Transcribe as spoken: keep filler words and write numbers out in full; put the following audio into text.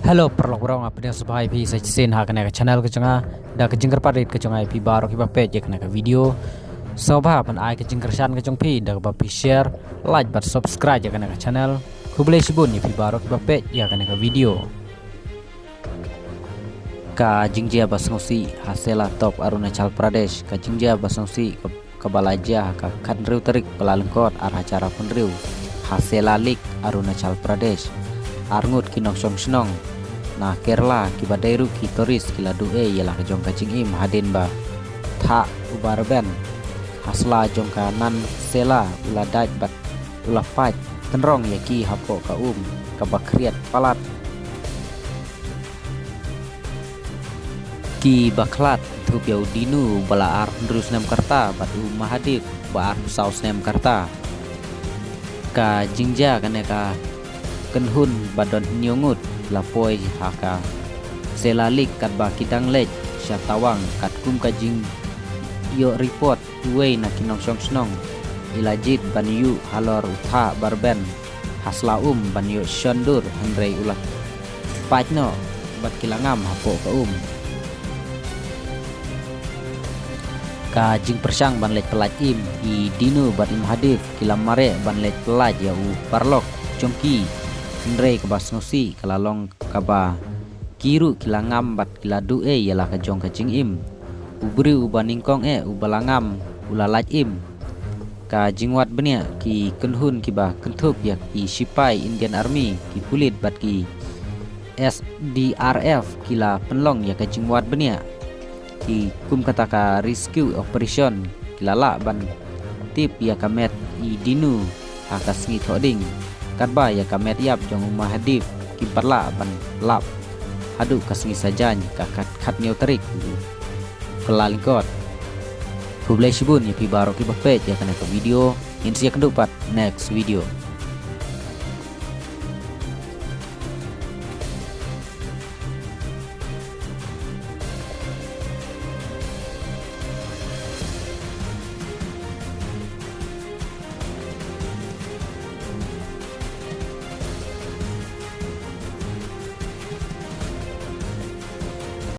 Hello paralok baroh, nga pdiang sngewbha ïa phi sa shisien ha kane ka channel ka jong nga. Da ka jingkyrpad rit ka jong nga ïa phi baroh kiba peit ïa kane ka video, sngewbha ban ai ka jingkyrshan ka jong phi da kaba phi share, like bad subscribe ïa kane ka channel. Khublei shibun ïa phi baroh kiba peit ïa kane ka video. Ka jingjia ba sngewsih ha Sela Top Arunachal Pradesh. Ka jingjia ba sngewsih ka, kaba la jia ha ka khathynriew tarik Kyllalyngkot ar hajar arphew hynriew ha Sela Lake Arunachal Pradesh. Arngut ki nongshong shnong na Kerala kiba dei ruh ki tourist ki la duh ei ïa la ka jong ka jingim hadien ba thah uba rben ha sla jong ka Nan Sela u la dait bad u la pait tynrong ïa ki hapoh ka um kaba khriat palat. Kiba khlad thup ïa u Dinu ba la arphew hynriew snem ka rta bad u Mahadev ba arphew saw snem ka rta. Ka jingjia kane ka kynhun ba don hynñiew ngut la poi ha ka Sela Lake katba ki dang leit sha tawang. Katkum ka jingïoh report uwei na ki nongshong shnong, i la jied ban ïuh halor u thah ba rben ha sla um ban ïoh shon dur, hynrei u la pait noh bad ki la ngam hapoh ka um. Ka jingpyrshang ban leit pyllait im, i Dinu bad i Mahadev ki la mareh ban leit pyllait ïa u paralok jong ki, hynrei kaba sngewsih ka la long kaba ki ruh ki la ngam bad ki la duh ei ïa la ka jong ka jingim. U briew uba nyngkong eh uba la ngam u la lait im. Ka jingwad bniah ki kynhun kiba kynthup ïa ki shipai Indian Army, ki pulit bad ki S D R F ki la pynlong ïa ka jingwad bniah. Ki kum kata ka rescue operation ki la lah ban tip ïa ka met i Dinu ha ka sngi Thohdieng, katba ïa ka met ïap jong u Mahadev kim pat lah ban lap haduh ka sngi Saitjaiñ ka khat, khathynñiew tarik Kyllalyngkot. Khublei shibun ïa phi baroh kiba peit ïa kane ka video. Ngin sa ïakynduh pat next video.